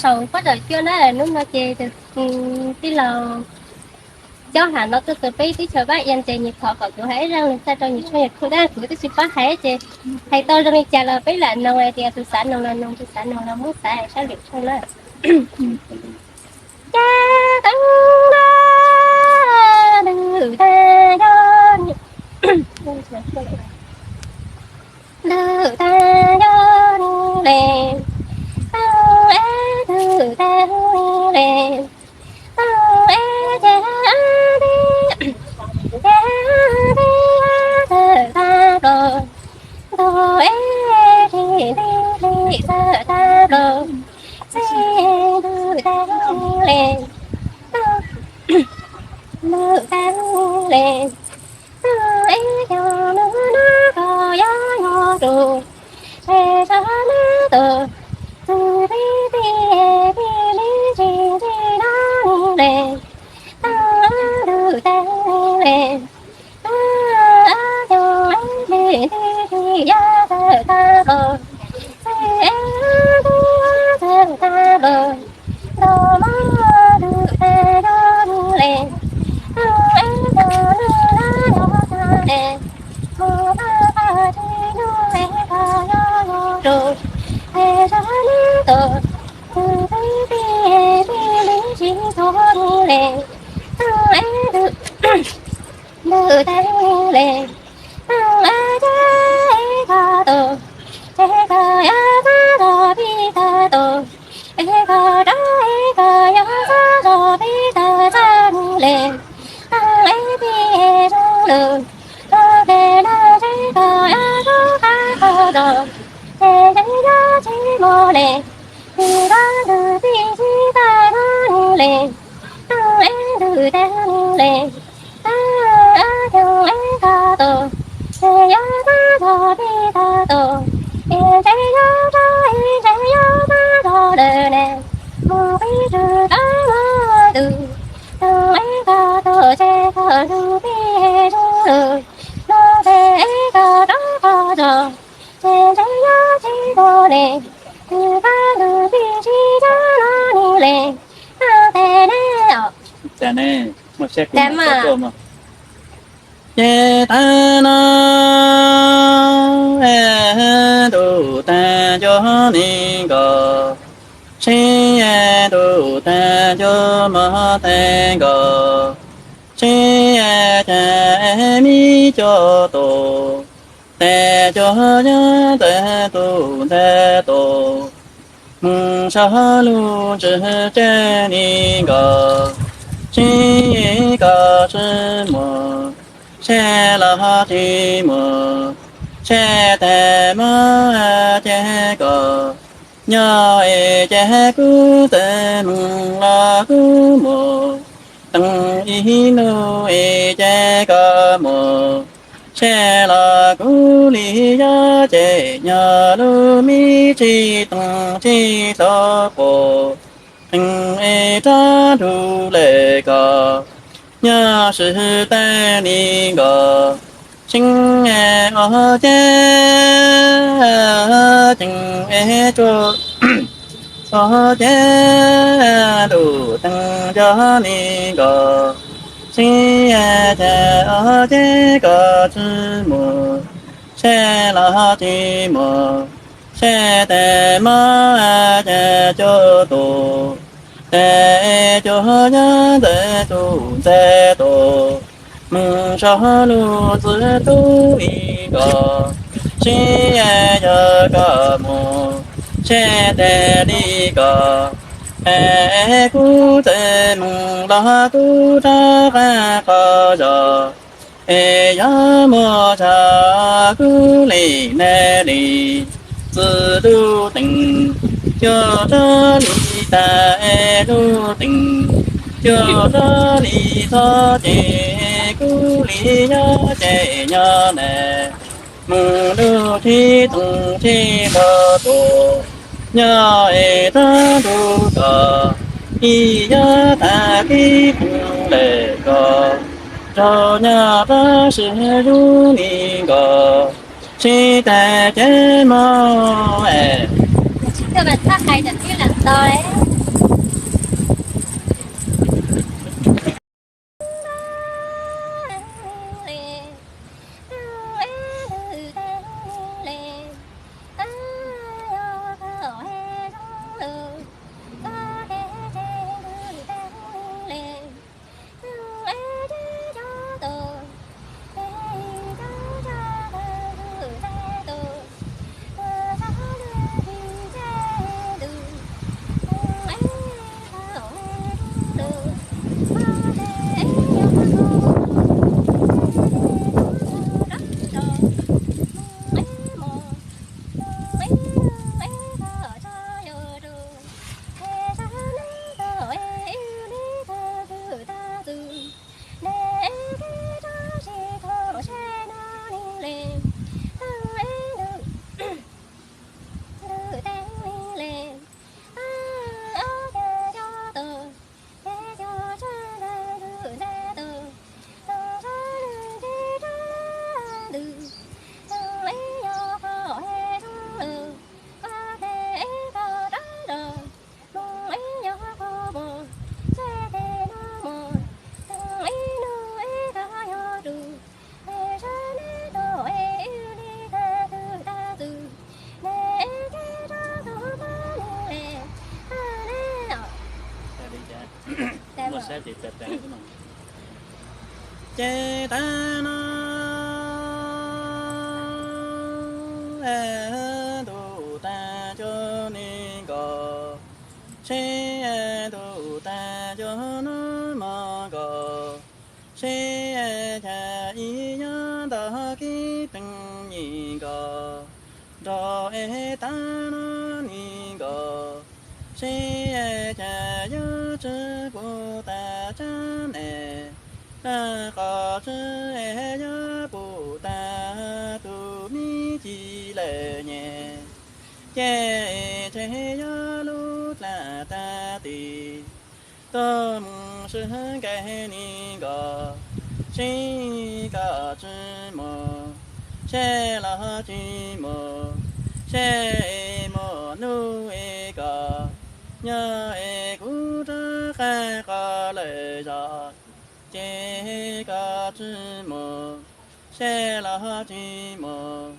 Thaum peb tawm cuaj na, hnub no ces tus tij laug Cob Ham no tuaj txog peb teb chaws Pab Ia ces nws thov kom kuv hais ib zaj lus txhais rau nws tshooj YouTube, tab kuv twb tsis paub hais ces hais tau zoo li cas los peb lam noog hais tias tus xav noog los noog, tus xav noog los muab xav hais sab lwm tshooj na. Ces teeb na, lwm tag yog, lwm tag yog le, tau es lwm tag le, tau es ces tib, ces tib tawm tag plaws, tau es tib tib tawm tag plaws, txij lwm tag le, tau lwm tag le, tau es cov nus nab koj yog nyob rau, es tso nab tus, tus tib tib tib li tsis ntsis no le, tau lwm tag le, tau cov es tib tib yog tawm tag plaws, txij es tib tawm tag plaws, tau mas lwm tag yog le, tau es cov nus nab yog tag le, mus tau tag tsis nyob es koj yog nyob rau, es tso nab tus, tus tib tib tib li tsis ntsis no le, tau es lwm tag le, tau es ces koj tus, ces koj yog tag zog pib tag tus, es koj rov es koj yog tag zog pib tag tag le, tau es pib zoo lwm, tau ces no ces koj yog tag qhov zog, ces ces yog tsis mus le, tsis koj tus pib tsis tag no le, tau es lwm tag le, tau es koj tus, ces yog tag zog pib tag tus, es ces yog tag es ces yog tag zog lawm ne, mus qib tswv rov mus tus, tau es koj tus ces koj tus pib zoo lwm, no ces es koj rov qhov zog, ces ces yog tsis mus le, tsis koj tus pib tsis tag no ni le, tau ces ne, ces tag no es ntuj tag cov neeg nkaus, seb ntuj tag cov mov tag nkaus, seb cas es me cov tus, tas cov yog ntawm tus ntag tus, mus saib lub ntsws tsawg neeg nkaus, seb koj tsis mus, seb los tsis mus, seb tas mov ces koj nyob es ces kuv txawm mus los kuv mus, teem ib hnub es ces koj mus, seb los kuv li yog ces nyob lub me tsis teem tsis tau pom, teem es rov nrug lawm koj, nyob sib tag li nkaus, tseem es ob ceg, tseem es tsuas ob ceg, ntuj teem cov neeg nkaus, seb cas ob ceg koj tsis mus, seb los tsis mus, seb tas mov ces cov tus, tas cov yog ntawm tus ntag tus, mus saib lub ntsws tub li nkaus, seb yog koj mus, seb tas li koj, es kuv txawm mus los kuv rov qab qhov zos, es yog mus txog kuv li nag li, txwm lub teem, cuag rog li tas es lub teem, cuag rog li txhob ces kuv li yog ces nyob ntawd, mus lub tsis teem tsis tau tus, nyob es rov nrug koj, ib yog tas tib teem lawm koj, raug nyob rau sib zug li nkaus, seb tas ces mov es. Ces tag no ntuj tag cov neeg nkaus, seb ntuj tag cov nus mos nkaus, seb cas ib nyob ntawm kev pleev nyem nkaus, nrog es tag no neeg nkaus, seb cas yuav tsis puv tag tsab nes, rau qhov tsis es yuav puv tag tus me ci lawm nyem. Ces tseg yuav lub dlaab tag tis, tuaj mus sib ncaim neeg nkaus, seb koj tsis mus, seb los tsis mus, seb mus nub es koj nyob es kuv rov qab qos lawm zog. Ces koj tsis mus, seb los tsis mus,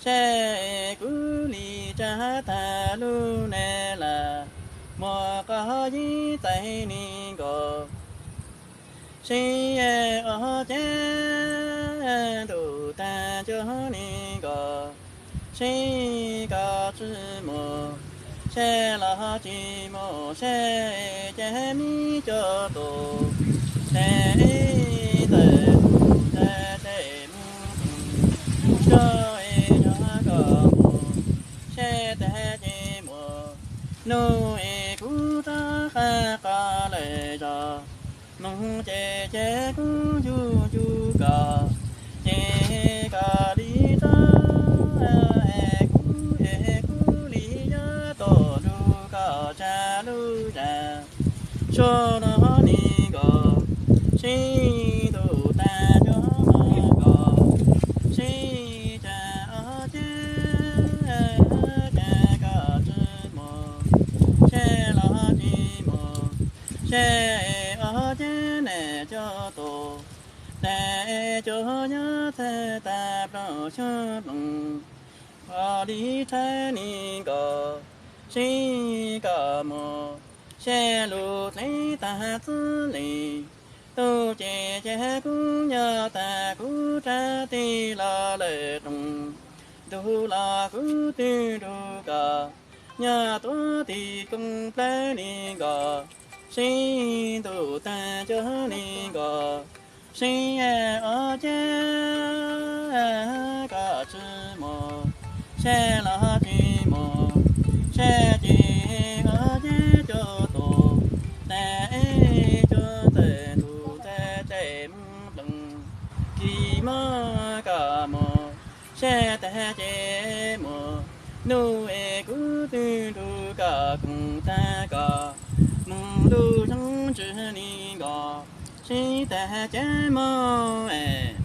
seb kuv li tsab tag lub neej lawm, mus qos yeeb txais neeg nkaus, seb ob cag ntuj tag cov neeg nkaus, seb koj tsis mus, seb los tsis mus, seb ces me cov tus, ces ib tawm tus tag ces mus tus, seb yog koj mus, seb tag ces mus, nub es kuv rov qab qos lawm zog. Mus ces ces kuv ncu ncu koj, ces koj li rov es kuv es kuv li yuav tuaj nrug koj tsa lub zag. Suav no neeg nkaus, seb ntuj tag cov neeg nkaus, seb cas ob cag, cas koj tsis mus, seb los tsis mus, seb ob cag nam cov tus, tag cov nyob tag tag plaub xyoob hloov, koj li rhawv neeg nkaus, seb koj mus, seb lub dlaab tag txwv li, ntuj ces ces kuv nyob tag kuv rab teg los lawm rooj, ntuj los kuv twb nrug koj, nyob tuav tig koom plawv neeg nkaus, seb ntuj tag cov neeg nkaus, seb ob cag koj tsis mus, seb los tsis mus, seb ces ob cag cov tus, tag cov ntxawm ntuj tag ces mus ploog, kis mog koj mus, seb tag ces mus, nub es kuv twb nrug koj koom tag koj, mus lub xyoob tswv neeg nkaus, seb tag ces mog es